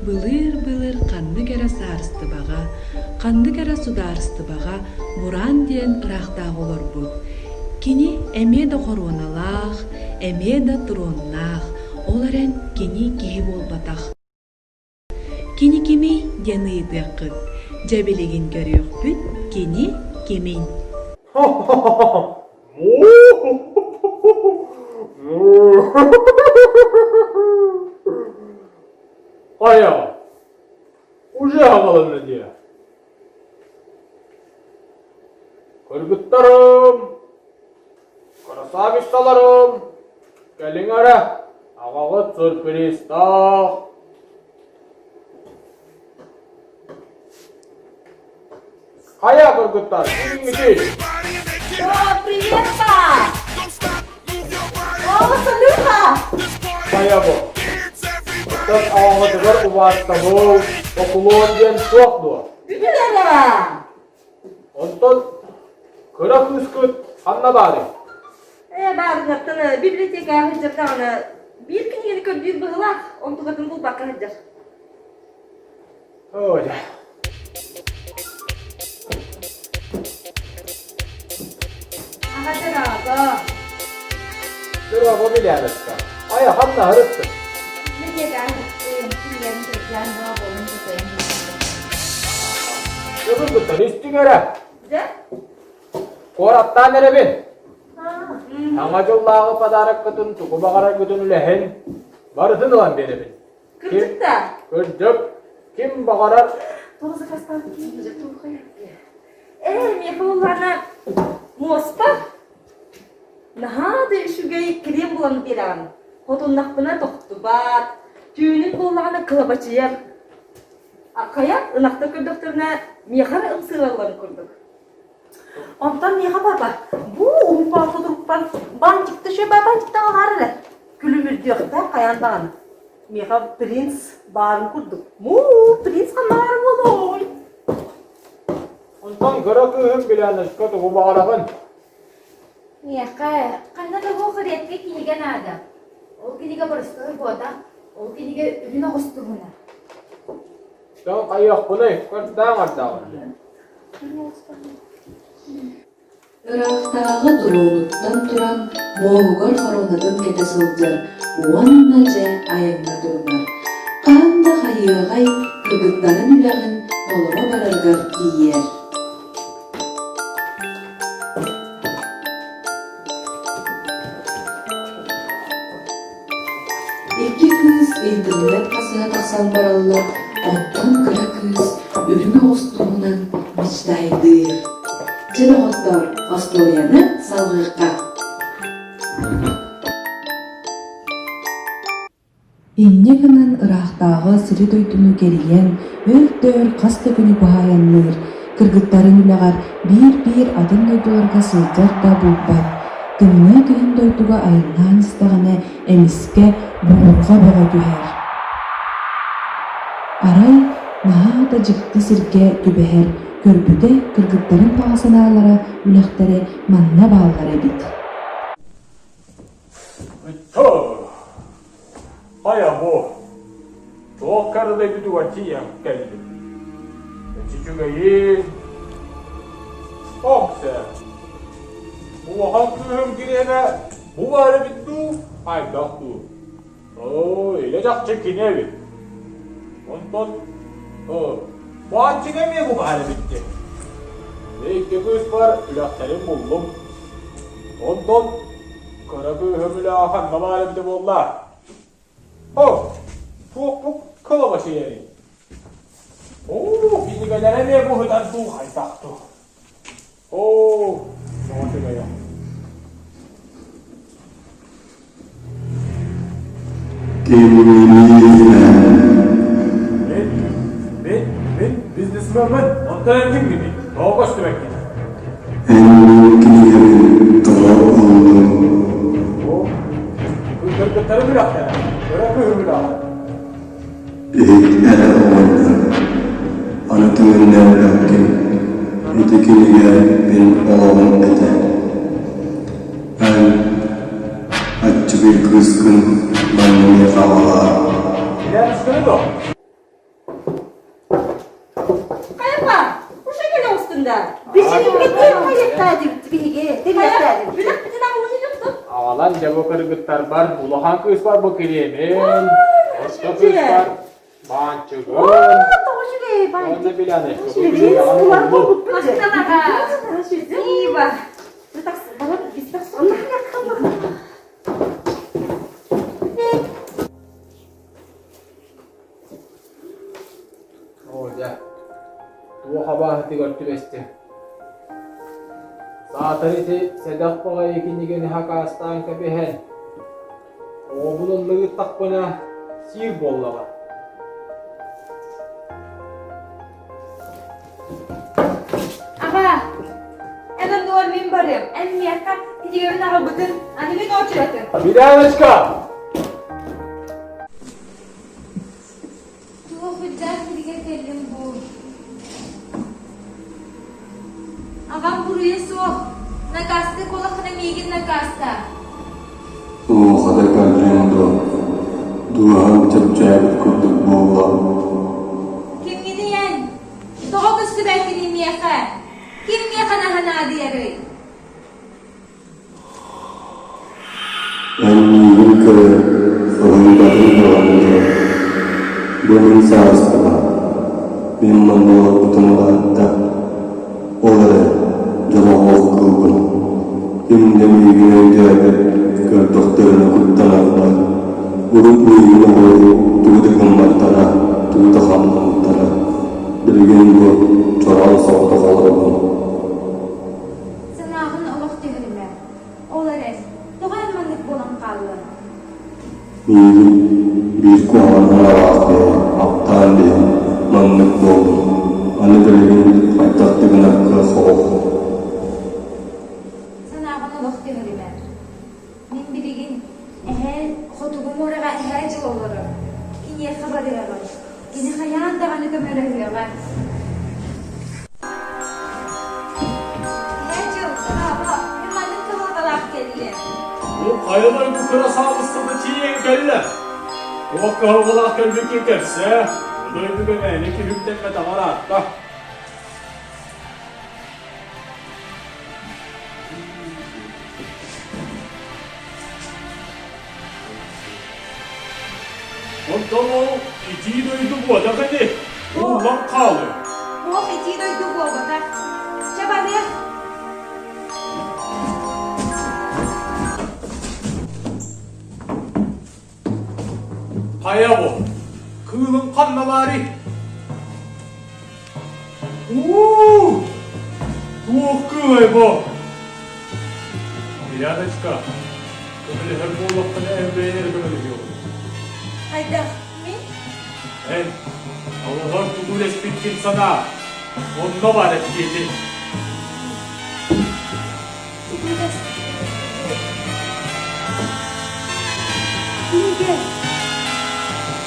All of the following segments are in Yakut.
Былыыр-былыр ханнык эрэ саарыстыбаҕа, ханнык эрэ судаарыстыбаҕа Бураан диэн ыраахтааҕы олорбут. Кини эмиэ да хоруоналаах, эмиэ да троннаах, ол эрэн кини киһи буолбатах. Кини кимий диэн ыйытыаххыт. Дьэ билигин көрүөхпүт кини кимин. Хайа, уже аҕаланна дии. Кыргыттарым, красавицаларым, кэлиҥ эрэ, аҕаҕыт сюрпризтаах. Хайа, кыргыттар, кимҥитий? О, привет, па! О, салюха! Хайа бу? Оттон аҕаҕытыгар убаастабыл, окулуон диэн суох дуо? Бүтүн эрэ! Онтон кыра кыыскыт ханна баарый? Ээ, баарыгартан библиотекаҕа сылдьар даҕаны биир кинигэни көрдүүр быһыылаах, онтукатын булбакка сылдьар. Оо, дьэ. Аҕа дорообо. Дорообо билээбэккэ. Айа ханна аһарыттын? Библиотекаҕа сыттым, кинигэни сылдьан боо болун тутайан Кыргыттар истиҥ эрэ. Дьэ? Куораттаан эрэбин. Саҥа дьыллааҕы подароккытын тугу баҕараргытын үлэһин, барытын ылан биэрэбин. Кырдьык да? Кырдьык. Ким баҕарар Тоҕо заказтаабыт Ээ, миэхэ буоллаҕына муоста наһаа да үчүгэй крем булан биэрэҕин. Хотуннахпына тохтубат, түүнүн буоллаҕына кылабачыйар. Хайа, ынахтар көрдөхтөрүнэ миэхэ эрэ ымсыыралларын курдук. Онтон миэхэ папа, бу уһун сутурукпар бантикта үчүгэй бантикта аҕалаар эрэ. Күлүмүрдүөхтээх хайаан даҕаны. Миэхэ принц баарын курдук. Муу, принц ханна баара буолуой? Онтон кыра кыыһым Биляночка тугу баҕараҕын? Миэхэ ханна да буох редкэй кинигэ наада. Ол кинигэ боростуой буотах, ол кинигэ үрүн оҕус туһунан. Дьон хайыахпыный, көрдөөн ардаҕын. Ыраахтааҕы туруонуттан туран муоһугар хоруонатын кэтэ сылдьар уонна дьэ айаҥҥа турунар. Хаһан да хайыаҕай кыргыттарын үлэҕин толоро барарыгар тиийэр. Икки кыыс интернет хасыһа тахсан бараллар, оттон кыра кыыс үрүҥ оҕус туһунан мечтайдыыр. Чэ, доҕоттоор, остуоруйаны салҕыахха. Инньэ гынан ыраахтааҕы сири-дойдуну кэрийэн, өр-дөр хас да күнү быһа айанныыр, кыргыттарын үлэҕэр биир-биир атын дойдуларга сылдьар да булбат. Тымныы кыһын дойдуга айаннаан истэҕинэ эмискэ буурҕа бөҕө түһэр. Арай наһаа да дьикти сиргэ түбэһэр, көрбүтэ кыргыттарын баҕа санаалара үлэхтэрэ манна бааллар эбит. Хайа бу, туох кэрэлэйбитигэр тиийэн кэллим. Үчүгэйин. Оксе, улахан кыыһым кириэнэ бу баар эбит дуу, хайдах дуу? Оо, илэ чахчы кини эбит. Онтон баанчыга эмиэ бу баар эбит дии. Икки кыыспар үлэхтэрин буллум. Онтон кыра кыыһым үлэҕэ ханна баар эбитэ буолла? О, туохпут кылабачыйарый? Оо, кинигэлэрэ эмиэ быһытан дуу хайдах дуу? Оо, тоҕо үчүгэйэ. Мин, мин, мин бизнесменмин, онтон эн кимҥиний? Тоҕо көстүбэккин? Эн мин кинигэбин тоҕо ыллыҥ? Оо, кыргыттары үрэхтэрэ, кыра кыыһы үрэҕэ. Иһит эрэ оҕонньор, аны тыыннарбаккын, ити кинигэ мин олоҕум этэ. Эн аччыгый кыыскын манна миэхэ аҕалаар. Билээбискэни дуо? дьэ бу кыргыттарбар улахан кыыспар бу кириэмин, орто кыыспар баанчыгын, уонна Беляночка бу кинигэҕин буллум. Махтал аҕаа. Спасибо. Оо дьэ, туох абааһытыгар түбэстим. Саатар ити сэдэх баҕайы кинигэни хакаастаан кэбиһэн, оҕобун ыллыгыттахпына сиир буоллаҕа. Аҕаа, эн оннугар мин барыам. Эн миэхэ кинигэбин аҕалбытын, аны мин очеретым. Миляночка! Туох үрдээх сиригэр кэллим бу? Аҕам буруйа суох. Накаастыы буоллаххына миигин накаастаа. Туохата кэллиҥ дуо? Дууһам чэпчээбит курдук буолла. Кимҥиний эн? Тоҕо көстүбэккиний миэхэ? Ким миэхэ наһаа наадыйарый? Эн миигин көрөн, соһуйбатыҥ даҕаны дуо? Бу мин саастаҕа, мин манна олорбутум ыраатта. Ол эрэн, дьолоҕоох кыылбын. Ким да миигин өйдөөбөт, көрдөхтөрүнэ куттаналлар. Урут миигин оҕолору тугу да гымматтара, тугу да хамнаммыттара. Билигин бу чороон соҕотох олоробун. Санааҕын олох түһэримэ. Ол эрэн, тоҕо эн маннык буолан хааллыҥ? Миигин биир куһаҕан санаалаах киһи аптаан биһэн маннык буоллум. Аны билигин хайдах да гынар кыах суох. Санааҕын олох түһэримэ. Мин билигин эһээ Хотугу муораҕа эһээ дьыл олорор. Киниэхэ барыаҕым. Кини хайаан даҕаны көмөлөһүөҕэ. Эһээ дьыл, дорообо, мин маннык кыһалҕалаах кэллим. Бу хайа дойду кыра саабыстата тиийэн кэллэ. Туох кыһалҕалаах кэлбиккин кэпсээ. Бу дойдуга мээнэ киһи үктэммэтэҕэ ыраатта. Онтон ол итии дойду буотах ини, ууллан хаалыа. Туох итии дойду буолбатах. Чэ барыах. Хайа бу? Кыылыҥ ханна баарый? Уу! Туох кыылай бу? Миляночка, көмөлөһөр буоллаххына эн бэйэҥ эрэ көмөлөһүөҕүҥ. Хайдах, мин? Эн олоҕор тугу үлэспиккин санаа, онно баар эппиэтиҥ. Кинигэ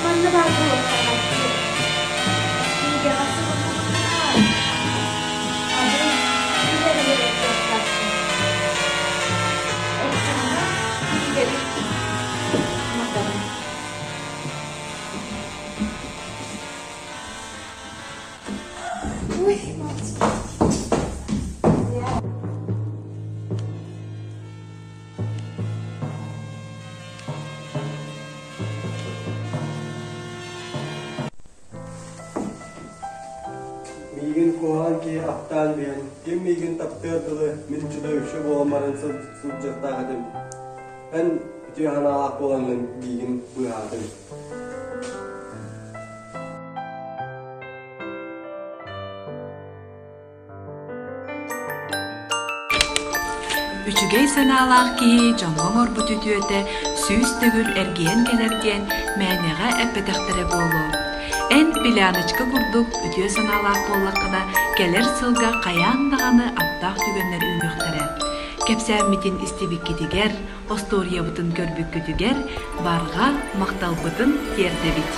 манна баар буолуохтааҕа Кинигэҕэ суруллубутунан абый билэр эрэ кыахтаахпын. Оччоҕуна кинигэбин матабын. Ой, мальчик. Миигин куһаҕан киһи аптаан биһэн, ким миигин таптыар дылы мин чудовище буолан баран сылдьыахтаах этим. Эн үтүө санаалаах буолаҥҥын миигин быыһаатыҥ. Үчүгэй санаалаах киһи дьоҥҥо оҥорбут үтүөтэ 100 төгүл эргийэн кэлэр диэн мээнэҕэ эппэтэхтэрэ буолуо. Эн Беляночка курдук үтүө санаалаах буоллаххына, кэлэр сылга хайаан даҕаны аптаах түгэннэр үүнүөхтэрэ. Кэпсээммитин истибиккитигэр, остуоруйабытын көрбүккүтүгэр барҕа махталбытын тиэрдэбит.